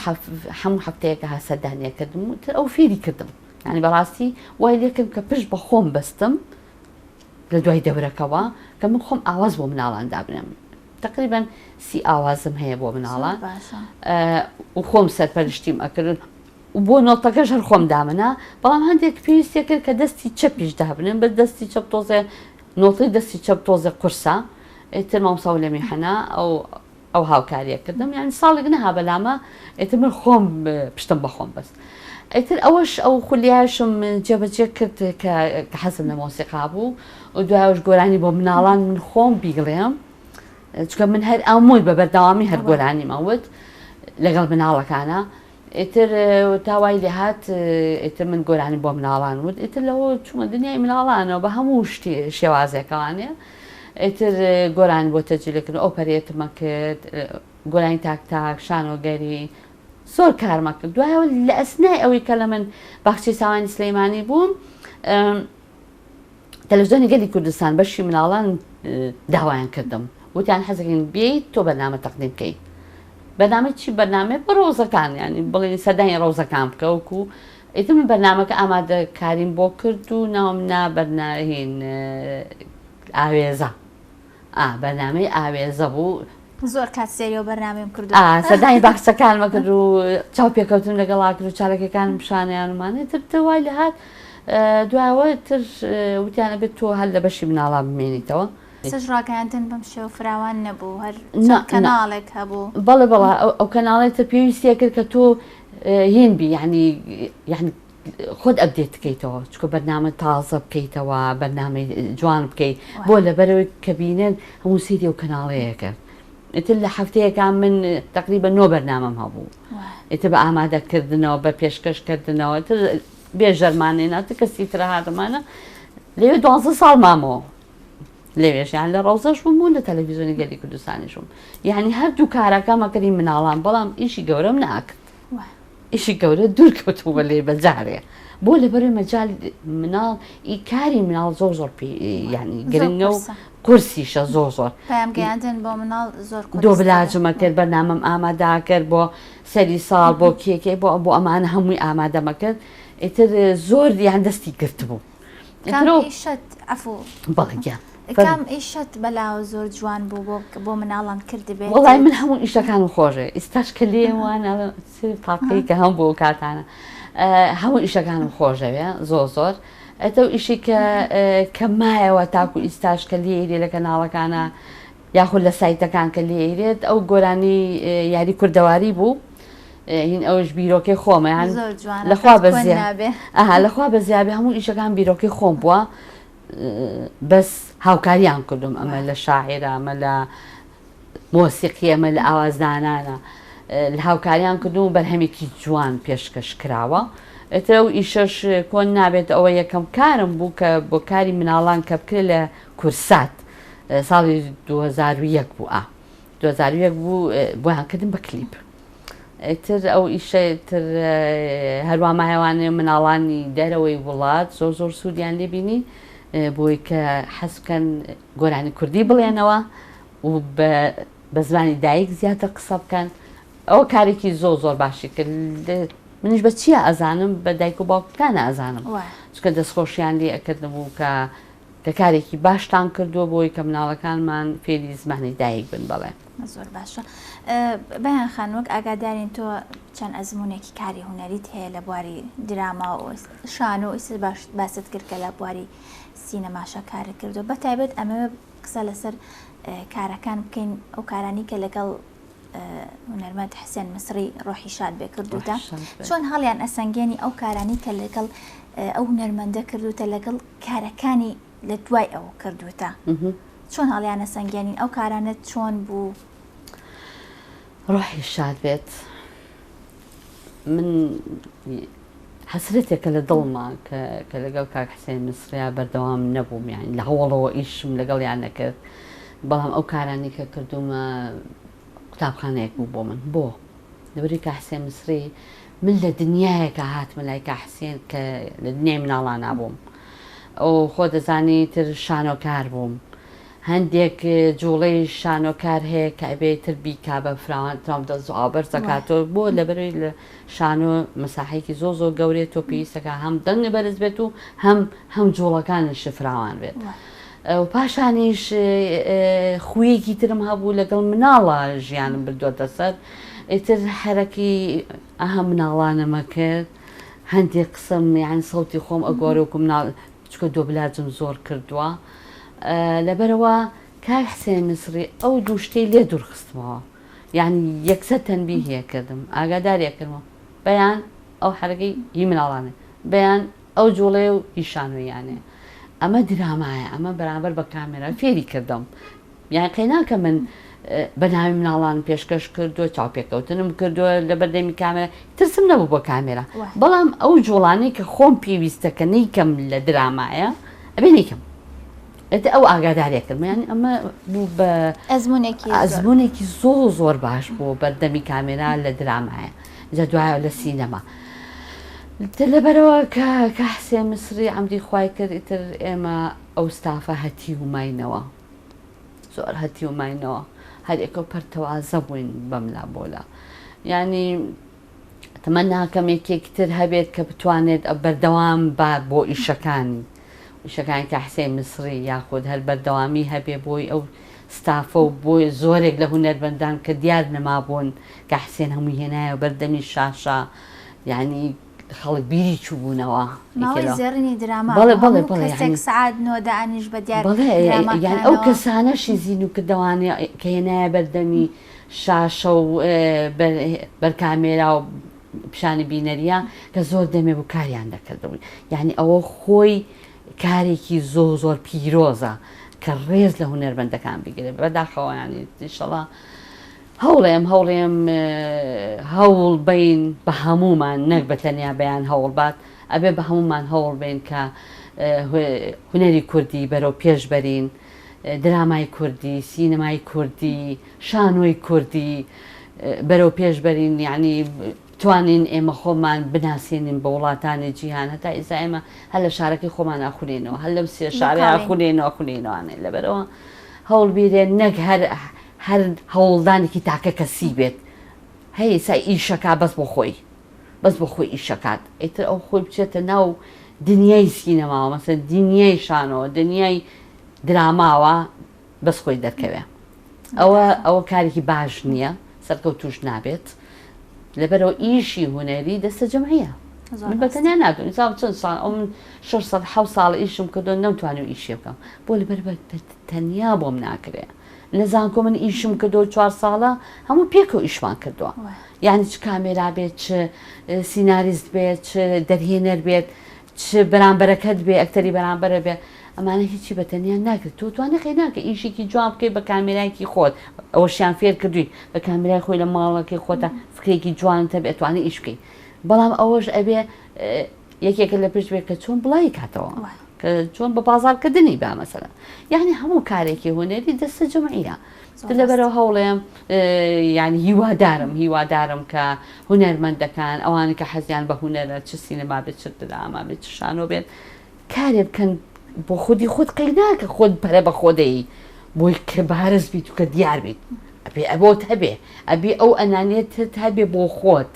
هەموو هەفتەیەکە ها سەردانیە کردم و تر ئەو فێری کردم یعنی بەڕاستی وای لێکرد کە پشت بە خۆم بەستم لە دوای دەورەکەوە کە من خۆم ئاواز بۆ مناڵان دابنێم تقریبا سی ئاوازم هەیە بۆ مناڵان و خۆم سەرپەرشتیم ئەکردن و بۆ نۆتەکەش هەر خۆم دامنا بەڵام هەندێک پێویستیە کرد کە دەستی چەپیش دابنێم بەس دەستی چەپ تۆزێ نۆتەی دەستی چەپ تۆزێ قورسە ئیتر مامۆستا ولەمی حەنا ئەو ئەو هاوکاریە کردم یعنی ساڵێک نەها بەلامە ئیتر من خۆم پشتم بە خۆم بەست ئیتر ئەوەش ئەو خولیاشم جێبەجێ کرد کە حەزم لە مۆسیقا بوو و دوایش گۆرانی بۆ مناڵان من خۆم بیڵێم چونکە من هەر ئامۆی بە بەردەوامی هەر گۆرانیمە وت لەگەڵ مناڵەکانە ئیتر تا وای لێهات ئیتر من گۆرانی بۆ مناڵان وت ئیتر لەوە چوومە دنیای مناڵانەوە بە هەموو شتی شێوازێکەوانێ ئیتر گۆرانی بۆ تەجیلەکردن ئۆپەرێتمە کرد گۆرانی تاک تاک شانۆگەری زۆر کارمە کرد دوایەوە لە ئەسنای ئەوەی کە لە من باخچەی ساوانی سلەیمانی بووم تەلەفزیۆنی گەلی کوردستان بەشی مناڵان داوایان کردم وتیان حەزەکەین بێیت تۆ بەرنامە تەقدیم بکەی بەرنامەی چی بەرنامەی بۆ ڕەوزەکان یانی بڵێن سەردانی ڕەوزەکان بکە وەکو ئیتر من بەرنامەکە ئامادەکاریم بۆ کرد و ناوم نا بەرناهین ئاوێزە ئا بەرنامەی ئاوێزە بوو. زۆر کات سەیری ئەو بەرنامەیەم کردووە. ئا سەردانی باخچەکانمە کرد و چاوپێکەوتنم لەگەڵا کرد و چالاکیەکانم پیشانیان و مانێ تر تر وای لێهات دوایەوە تر وتیان ئەبێت تۆ هەر لە بەشی مناڵان بمێنیتەوە. ئێستاش ڕاگەیاندن بەم شێوە فراوان نەبوو هەر چەند کەناڵێک هەبوو. بەڵێ بەڵێ ئەو کەناڵەی تر پێویستی ئەکرد کە تۆ هین بی یانی یانی خۆت update بکەیتەوە چونکە بەرنامە تازە بکەیتەوە بەرنامەی جوان بکەیت بۆ لەبەرەوەی کە بینەر هەموو سەیری ئەو کەناڵەیە کرد ئیتر لە هەفتەیەکا من تقریبا نۆ بەرنامەم هەبوو ئیتر بە ئامادەکردنەوە بە پێشکەشکردنەوە تر بێژەرمانێ ناتە کەسی ترە هاتەمانە لەوێ دوازدە ساڵ مامەوە. لەوێش یان لە ڕەوزەش بووم و لە تەلەفیزیۆنی گەلی کوردستانیش بووم یعنی هەردوو کارەکەمە کردی مناڵان بەڵام ئیشی گەورەم ناکرد ئیشی گەورە دوور کەوتووە لێ بەجارێ بۆ لەبەرەوەی مەجال مناڵ ئی کاری مناڵ زۆر زۆر پێ یعنی گرنگە و قورسیشە زۆر زۆر پەیام گەیاندن بۆ مناڵ زۆر قورس دۆبلاجمە کرد بەرنامەم ئامادە کرد بۆ سەری ساڵ بۆ کێکێ بۆ بۆ ئەمانە هەمووی ئامادەمە کرد ئیتر زۆر یان دەستی گرتبوو کام ئیشت عەفو بەڵێ گیان کام ئیشت بەلاوە زۆر جوان بوو بۆ بۆ مناڵان کردبێت؟ وەڵای من هەموو ئیشەکانم خۆشێ ئیستاش کە لێوان تاقی کە هەم بۆ کاتانە هەموو ئیشەکانم خۆشەوێ زۆر زۆر ئەتە و ئیشی کە کە مایەوە تاکو ئیستاش کە لێری لە کەناڵەکانە یاخود لە سایتەکان کە لێیرێت ئەو گۆرانی یاری کوردەواری بوو هین ئەوش بیرۆکەی خۆمە یان لەخوا بەزیابێ ئەها لەخوا بەزیابێ هەموو ئیشەکان بیرۆکەی خۆم بووە بەس هاوکاریان کردم ئەمە لە شاعرە ئەمە لە مۆسیقی ئەمە لە ئاوازدانانە لە هاوکاریان کردم و بەرهەمێکی جوان پێشکەش کراوە ئیتر ئەو ئیشەش کۆن نابێت ئەوە یەکەم کارم بوو کە بۆ کاری مناڵان کە بکرێت لە کورسات ساڵی 2001 بوو ئا 2001 بوو بۆیان کردم بە کلیپ ئیتر ئەو ئیشە تر هەروا مایەوانێ مناڵانی دەرەوەی وڵات زۆر زۆر سوودیان لێبینی بۆی کە حەز بکەن گۆرانی کوردی بڵێنەوە و بە زمانی دایک زیاتر قسە بکەن ئەوە کارێکی زۆر زۆر باشی کرد منیش بە چیە ئەزانم بە دایک و باوکەکانە ئەزانم چونکە دەستخۆشیان لێ ئەکردم و کە کە کارێکی باشتان کردووە بۆی کە مناڵەکانمان فێری زمانی دایک بن بەڵێ. زۆر باشە بەیان خان وەک ئاگادارین تۆ چەند ئەزمونێکی کاری هونەریت هەیە لە بواری دراما و شانۆ و ئیسر باش باست کرد کە لە بواری سینەماشە کارت کردو بە تایبەت ئەمەوێ قسە لەسەر کارەکان بکەین ئەو کارانی کە لەگەڵ هونەرمەند حسێن مسری ڕۆحی شاد بێ کردوتە چۆن هەڵیان ئەسەنگێنی ئەو کارانی کە لەگەڵ ئەو هونەرمەندە کردوتە لەگەڵ کارەکانی لە دوای ئەو کردوتە چۆن هەڵیانە سەنگێنین ئەو کارانە چۆن بوو؟ ڕۆحی شاد بێت من حەسرەتێکە لە دڵما کە لەگەڵ کاک حسێن میسریا بەردەوام نەبووم یانی لە هەوڵەوە ئیشم لەگەڵیان نەکرد بەڵام ئەو کارانی کە کردومە قوتابخانەیەک بوو بۆ من بۆ لەبەری کا حسێن میسری من لە دنیایەکە هاتمە لای کا حسێن کە لە دنیای مناڵانا بووم ئەو خۆ دەزانی تر شانۆکار بووم هەندێک جوڵەی شانۆکار هەیە کە ئەبێ تر بیکا بە فراوان ترامپ دەست ئاو بەرز دەکاتەوە بۆ لەبەرەوەی لە شانۆ مەساحەیەکی زۆر زۆر گەورەیە تۆ پێویستەکە هەم دەنگ بەرز بێت و هەم هەم جوڵەکانیش فراوان بێت و پاشانیش خویەکی ترم هەبوو لەگەڵ مناڵە ژیانم بردووەتە سەر ئیتر حەرەکی ئەها مناڵانەمە کرد هەندێک قسەم یان سەوتی خۆم ئەگۆرێ وەکو مناڵ چونکە دۆبلاجم زۆر کردووە لەبەرئەوە کاک حسێن میسڕی ئەو دوو شتەی لێ دوورخستمەوە یعنی یەکسەر تەنبیهی کردم ئاگاداری کردمەوە بەیان ئەو حەرەکەی هی مناڵانێ بەیان ئەو جوڵەیە و هی شانۆییانێ ئەمە درامایە ئەمە بەرامبەر بە کامێرا فێری کردم یان قەیناکە من بە ناوی مناڵانم پێشکەش کردووە چاوپێکەوتنم کردووە لە بەردەمی کامێرا ترسم نەبوو بۆ کامێرا بەڵام ئەو جوڵانەی کە خۆم پێویستە کە نیکەم لە درامایە ئەبێ نیکەم ئەتە ئەو ئاگادارێک کردم یانی ئەمە بوو بە ئەزمونێکی ئەزمونێکی زۆر زۆر باش بوو بەردەمی کامێرا لە درامایە جا دوایە لە سینەما تر لەبەرەوە کە کە حسێن مسری عەمری خوای کرد ئیتر ئێمە ئەو ستافە هەتیو ماینەوە زۆر هەتیو ماینەوە هەر یەکە و پەرتەوازە بووین بەملا بۆلا یعنی تەمەناکەم یەکێک تر هەبێت کە بتوانێت بەردەوام با بۆ ئیشەکانی ئیشەکانی کە حسێن میسری یاخود هەر بەردەوامی هەبێ بۆی ئەو ستافە و بۆ زۆرێک لە هونەرمەندان کە دیار نەمابوون کە حسێن هەمووی هێنایەوە بەردەمی شاشە یعنی خەڵک بیری چووبوونەوە. ماوەی زێڕینی دراما بەڵێ بوو، بەڵێ هەموو بەڵێ کەسێک یانی سەعات نۆ دائەنیشت بە دیار بەڵێ یانی ئەو دراماکانەوە. کەسانەشی زیندوو کردەوانێ کە هێنایە بەردەمی شاشە و بەر بەر کامێرا و پیشانی بینەریە کە زۆر دەمێ بوو کاریان دەکردبوو یانی ئەوە خۆی کارێکی زۆر زۆر پیرۆزە کە ڕێز لە هونەرمەندەکان بگرێت بەداخەوە ینی ئیشەڵا هەوڵێم هەوڵێم هەوڵ بین بە هەموومان نەک بە تەنیا بەیان هەوڵ بات ئەبێ بە هەموومان هەوڵ بین کە هونەری کوردی بەرەو پێش بەرین. درامای کوردی، سینەمای کوردی، شانۆی کوردی بەرەو پێش بەرین یانی بتوانین ئێمە خۆمان بناسێنین بە وڵاتانی جیهان هەتا ئیستا ئێمە هەر لە شارەکەی خۆمان ئەخولێنەوە هەر لەم سێ شارە ئەخولێنەوە ئەخولێنەوانێ لەبەرەوە هەوڵ بیرێ نەک هەر هەر هەوڵدانێکی تاکە کەسی بێت هەیە ئیسا ئیشەکا بەس بۆ خۆی بەس بۆ خۆی ئیشەکات ئیتر ئەو خۆی بچێتە ناو دنیای سینەماوە مەسەن دنیای شانۆ دنیای دراماوە بەس خۆی دەرکەوێ ئەوە ئەوە کارێکی باش نییە سەرکەوتوش نابێت لەبەرەوە ئیشی هونەری دەستە جەمعیە من بە تەنیا ناتوانم ساڵ چەند ساڵ ئەو من 600 حەوت ساڵ ئیشم کردو نەمتوانی ئیشێ بکەم بۆ لەبەر بە تەنیا بۆم ناکرێ لە زانکۆ من ئیشم کردو چوار ساڵە هەموو پێکەوە ئیشمان کردووە یعنی چ کامێرا بێت چ سیناریست بێت چ دەرهێنەر بێت چ بەرامبەرەکەت بێ ئەکتەری بەرامبەرە بێ ئەمانە هیچی بە تەنیا ناکرێت تۆ توانی قەی ناکە ئیشێکی جوان بکەی بە کامێرایەکی خۆت ئەوەشیان فێر کردووی بە کامێرای خۆی لە ماڵەکەی خۆتە فکرێکی جوانت هەبێ ئەتوانی ئیش بکەی بەڵام ئەوەش ئەبێ یەکێکە لە پشت بێت کە چۆن بڵاوی کاتەوە کە چۆن بە بازاڕکردنی با مەسەلەن یعنی هەموو کارێکی هونەری دەستە جەمعیە لەبەرەوە هەوڵێم یعنی هیوادارم هیوادارم کە هونەرمەندەکان ئەوانە کە حەزیان بە هونەرە چ سینەما بێت چ دراما بێت چ شانۆ بێت کارێ بکەن بۆ خودی خۆت قەی ناکە خۆت پەرە بە خۆدەی بۆی کە بارز بیت و کە دیار بیت ئەبێ ئەبۆت هەبێ ئەبێ ئەو ئەنانیەتت هەبێ بۆ خۆت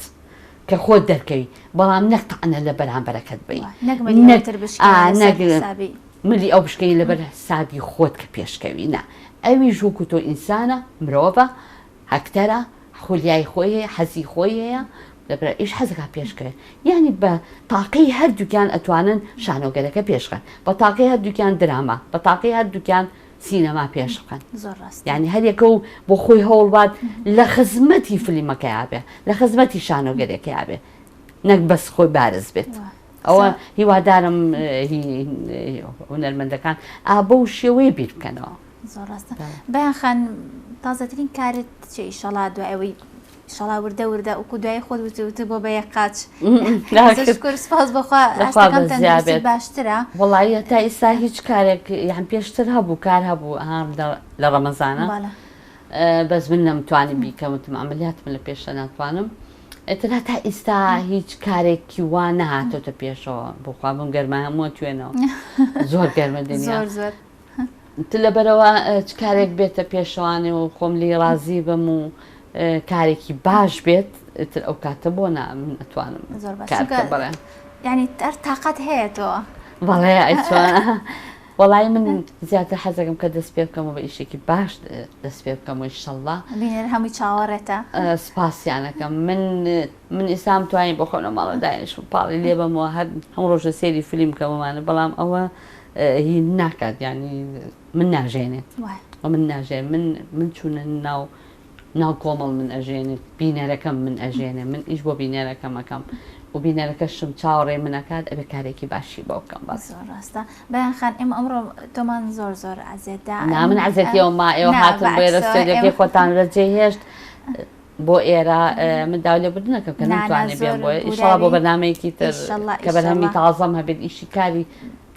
کە خۆت دەرکەوی بەڵام نەک تەعنە لە بەرامبەرەکەت بەی نەک ملی نەک ئەوتر ئا بشکێنی لەسەر نەک حسابی ملی ئەو بشکێنی لەبەر حسابی خۆت کە پێشکەوی نا ئەویش وەکو تۆ ئینسانە مرۆڤە ئەکتەرە خولیای خۆی هەیە حەزی خۆی هەیە لەبەر ئیش حەزەکا پێشکەوێ یانی بە تاقی هەردووکیان ئەتوانن شانۆگەرەکە پێشخەن بە تاقی هەردووکیان دراما بە تاقی هەردووکیان سینەما پێش بخەن زۆر ڕاستە یعنی هەریەکە و بۆ خۆی هەوڵبات لە خزمەتی فلیمەکەیا بێ لە خزمەتی شانۆگەرەکەیا بێ نەک بەس خۆی بارز بێت ئەوە هیوادارم هونەرمەندەکان ئا بەو شێوەیە بیر بکەنەوە. زۆر ڕاستە بەیان خان تازەترین کارت چیە ئیشەڵا دوای ئەوەی ئیشەڵا وردە وردە وەکو دوای خۆت وت وت بۆ بە یەک قاچ شکر سپاس بەخوا ئاستەکەم تەندروستی باشترە وەڵایی تا ئیستا هیچ کارێک یان پێشتر هەبوو کار هەبوو ها لە ڕەمەزانە بەس من نەمتوانی بیکەم وتم عەمەلیاتم لە پێشە ناتوانم ئیتر هەتا ئیستا هیچ کارێکی وا نەهاتۆتە پێشەوە بۆخوا بم گەرمە هەمووە توێنەوە زۆر گەرمە دنیا زۆر زۆر تر لەبەرئەوە چ کارێک بێتە پێشەوانێ و خۆم لێی ڕازی بم و کارێکی باش بێت ئیتر ئەو کاتە بۆ نا من ئەتوانم زۆر باش کار چونکە بکەم بەڵێ یعنی هەر تاقەت هەیە تۆ بەڵێ ئەی چۆن وەڵایی من زیاتر حەزەکەم کە دەست پێ بکەم و بە ئیشێکی باش دەست پێ بکەم و ئیشەڵڵا بینەر هەمووی چاوەڕێتە سپاسیانەکەم من من ئیستا توانیم بۆ خۆم لە ماڵەوە دانیشم پاڵی لێ بەمەوە هەر هەموو ڕۆژە سەیری فیلم بکەم ومانە بەڵام ئەوە هی ناکات یانی من ناژێنێت و من ناژێن من من چوونە ناو ناو کۆمەڵ من ئەژێنێت بینەرەکەم من ئەژێنێ من ئیش بۆ بینەرەکەم ئەکەم و بینەرەکەشم چاوەڕێی من ئەکات ئەبێ کارێکی باشی بۆ بکەم بەس زۆر ڕاستە بەیان خان ئێمە ئەمڕۆ تۆمان زۆر زۆر عەزێت دا نا من عەزێتی ئەوم ما ئێوە نا هاتن بۆ ئێرە بەعکسەوە ستۆدیۆکەی ئێمە خۆتان لەجێ هێشت بۆ ئێرە من داوای لێبوردن ئەکەم کە نا نا نەمتوانی بێم زۆر بۆیە ئیشەڵا بۆ بوراوی بەرنامەیەکی تر ئیشەڵا کە بەرهەمی ئیشەڵا تازەم هەبێت ئیشی کاری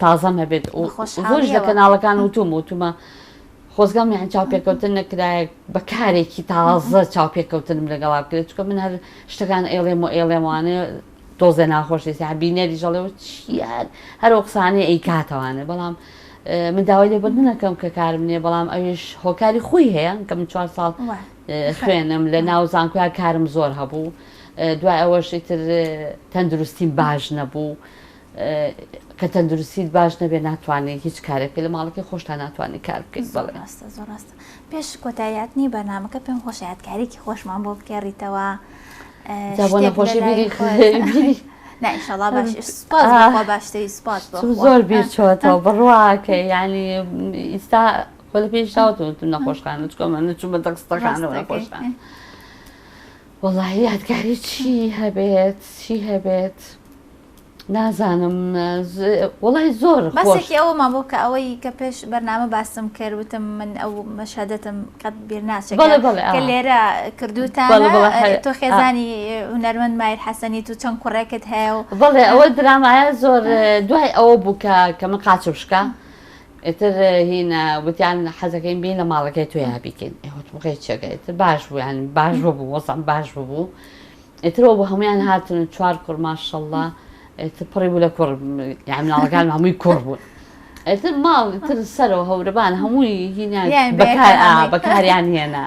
تازەم هەبێت و بە زۆریش لە خۆشحاڵیەوە کەناڵەکان وتوم وتومە خۆزگەم یان چاوپێکەوتن نەکرایە بە کارێکی تازە چاوپێکەوتنم لەگەڵا بکرێت چونکە من هەر شتەکان ئێڵێم و ئێڵێموانێ تۆزێ ناخۆشی سا بینەریش ئەڵێ و چییە هەر ئەو قسانەی ئەیکاتەوانێ بەڵام من داوای لێبوردن ئەکەم کە کارم نییە بەڵام ئەویش هۆکاری خۆی هەیە کە من چوار ساڵ خوێنم لە ناو زانکۆیا کارم زۆر هەبوو دوای ئەوەش ئیتر تەندروستیم باش نەبوو کە تەندروستیت باش نەبێ ناتوانێت هیچ کارێک بکەیت لە ماڵەکەی خۆشتا ناتوانێت کار بکەیت زۆر بەڵێ ڕاستە زۆر ڕاستە پێش کۆتاییاتنی بەرنامەکە پێم خۆشە یادگاریکی خۆشمان بۆ بگێڕیتەوە جا بۆ شتێک نەخۆشی لەلای بیری خۆت بیری نا ئیشەڵا باش سوپاس بۆ خوا باشتری سوپاس بۆ چوو خوا زۆر بیر چۆتەوە بڕواکە یعنی ئیستا خۆ لە پێش چاوتم وتم نەخۆشخانە چکۆ من نەچوومە دەخستەخانە و ڕاستەکەی نەخۆشخانە وەڵاهی یادگاری چی هەبێت چی هەبێت نازانم وەڵای زۆر خۆش. باسێکی ئەوەمان بۆ بکە ئەوەی کە پێش بەرنامە باسم کرد وتم من ئەو مەشهەدەتم قەت بیر ناچێت بەڵێ بەڵێ کە لێرە کردوتانە بەڵێ بەڵێ هەر تۆ خێزانی هونەرمەند ماهیر حەسەنیت و چەند کوڕێکت هەیە و بەڵێ ئەوە درامایە زۆر دوای ئەوە بوو کە کە من قاچم شکا. ئیتر هینە وتیان حەزەکەین بین لە ماڵەکەی تۆیا بیکەین ئێ وتم قەی چەکە ئیتر باش بوو یان باش بوو وەزعم باش بوو ئیتر ئەوە بوو هەمویان هاتن و چوار کوڕ ماشەڵڵا ئیتر پڕی بوو لە کوڕ یان مناڵەکان هەمووی کوڕ بوون ئیتر ماڵ ئیتر سەرەوە هەورەبان هەمووی هینیان یان بەکار بەیەکە ئا هەمووی. بەکاریان هێنا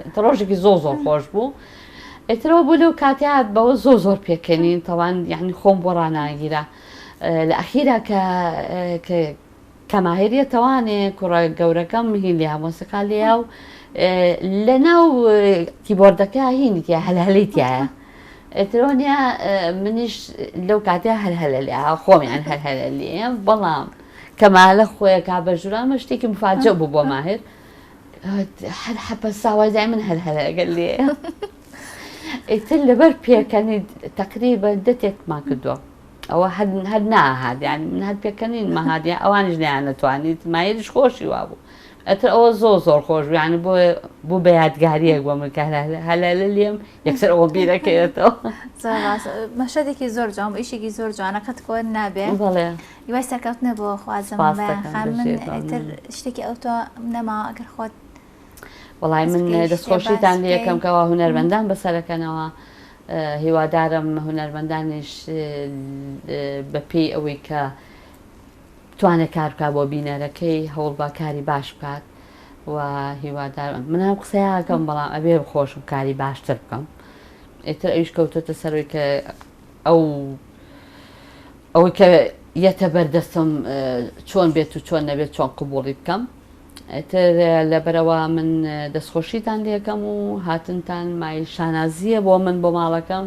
ئیتر ڕۆژێکی زۆر زۆر خۆش بوو ئیترەوە بوو لەو کاتیا بەوە زۆر زۆر پێکەنین تەوان یعنی خۆم بۆ ڕاناگیرا لە ئەخیرا کە کە کە ماهر یەتەوانێ کوڕە گەورەکەم هین لێ مۆسیقا لێیا و لە ناو کیبۆردەکە هینی تیا هەلهەلەی تایە ئەترۆنیا منیش لەو کاتێ هەلهەلە لێ خۆمیان هەلهەلە لێ بەڵام کەمالە خۆیەکا بە ژورامە شتێکی مفاجە بوو بۆ ماهر هەر حەپەساوای دای من هەلهەلەگە لێ ئیتر لەبەر پێکەنی تقریبا دەتێکمان کردووە ئەوە هەر هەر ناهات یانی من هەر پێکەنین مەهات یان ئەوانیش نەیانەتوانیت مایریش خۆشی وابوو ئەتر ئەوە زۆر زۆر خۆش بوو یانی بۆ بوو بە یادگاریەک بۆ من کە هەلەلە لێم یەکسەر ئەوە بیرەکەوێتەوە زۆر ڕاست مەشهەدێکی زۆر جوان بوو ئیشێکی زۆر جوانە قەت کۆن نابێ بەڵێ هیوای سەرکەوتنە بۆ خوازم سپاس بەیان دەکەم خان من بژیت ئیتر مەمنون. شتێکی ئەوتۆ نەما ئەگەر خۆت وەڵای حەز من بکەی شتێ باس دەستخۆشیتان لێ بکەی یەکەم کەوا هونەرمەندان بەسەرەکەنەوە هیوادارم هونەرمەندانیش بەپێی ئەوەی کە بتوانێت کار بکات بۆ بینەرەکەی هەوڵبا کاری باش بکات و هیوادارم من هەم قسەیەکەم بەڵام ئەبێ خۆشم کاری باشتر بکەم ئیتر ئەویش کەوتۆتە سەرەوەی کە ئەو ئەوەی کە یەتە بەردەستم چۆن بێت و چۆن نەبێت چۆن قبوڵی بکەم ئیتر لەبەرئەوە من دەستخۆشیتان لێکەم و هاتنتان مای شانازییە بۆ من بۆ ماڵەکەم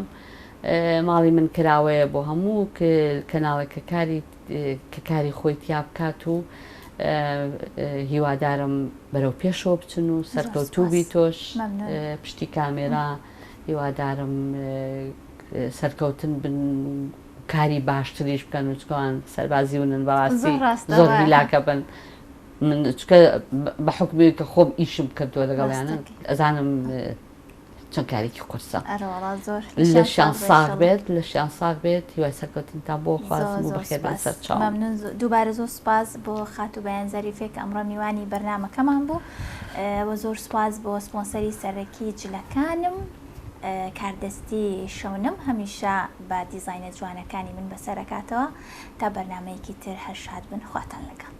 ماڵی من کراوەیە بۆ هەموو کەناڵێک کە کاری کە کاری خۆی تیا بکات و هیوادارم بەرەو پێشەوە بچن و زۆر سەرکەوتوو سوپاس بی تۆش مەمنون پشتی کامێرا هیوادارم سەرکەوتن بن کاری باشتریش بکەن و چکەوان سەربازی ونن زۆر بەڕاستی ڕاستە زۆر وایە هیلاکە بن من چکە بە حوکمی کە خۆم ئیشم کردووە لەگەڵیانە ڕاستەکەی ئەزانم چەند کارێکی قورسە ئەرەوەڵا زۆر لەشیان لەشیان ساغ بێ ساغ ئیشەڵا بێت لەشیان ساغ بێت هیوای سەرکەوتنتان بۆ زۆر خوازم و زۆر بەخێر بێن سوپاس سەر چاوم. مەمنون دووبارە زۆر سوپاس بۆ خاتوو بەیان زەریفێ کە ئەمڕۆ میوانی بەرنامەکەمان بوو وە زۆر سوپاس بۆ سپۆنسەری سەرەکی جلەکانم کاردەستی شەونم هەمیشە بە دیزاینە جوانەکانی من بەسەرەکاتەوە تا بەرنامەیەکی تر هەر شاد بن خواتان لەگەڵ.